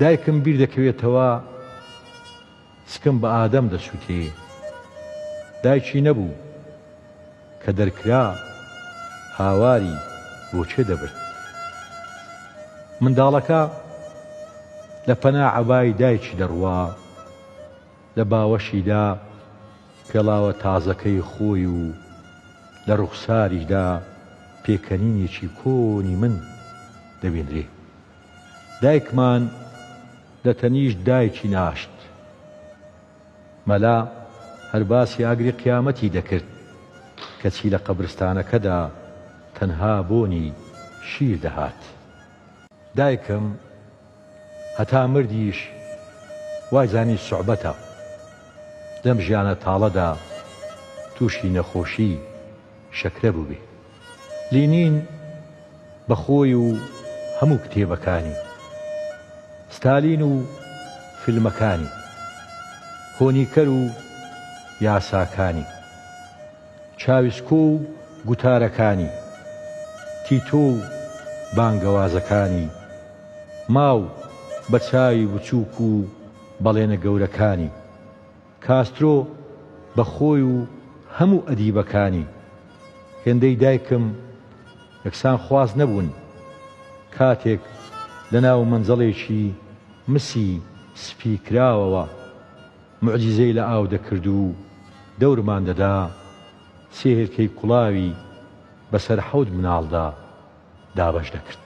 دایکم بیر دەکەوێتەوە سکم بە ئادەم دەسوتێ. دایکی نەبوو. کە دەرکرا هاواری بۆ کێ دەبرد؟ منداڵەکە لە پەنا عەبای دایکی دەڕوا، لە باوەشیدا پێڵاوە تازەکەی خۆی و لە ڕوخساریدا پێکەنینێکی کۆنی من دەبینرێ. دایکمان لە تەنیشت دایکی ناشت. مەلا هەر باسی ئاگری قیامەتی دەکرد، کەچی لە قەبرستانەکەدا تەنها بۆنی شیر دەهات. دایکم هەتا مردیش وایزانی سوعبەتە، لەم ژیانە تاڵەدا تووشی نەخۆشی شەکرە بووبێ. لینین بە خۆی و هەموو کتێبەکانی، ستالین و فیلمەکانی، هۆنیکەر و یاساکانی، چاویسکۆ و گوتارەکانی، تیتۆ و بانگەوازەکانی، ماو بە چاوی بچووک و بەڵێنە گەورەکانی، کاسترۆ بە خۆی و هەموو ئەدیبەکانی، هێندەی دایکم یەکسان خواز نەبوون، کاتێک لە ناو مەنجەڵێکی مسی سپی کراوەوە موعجیزەی لە ئاو دەکرد و دەورمان دەدا، سێ هێلکەی کوڵاوی بەسەر حەوت مناڵدا دابەش دەکرد.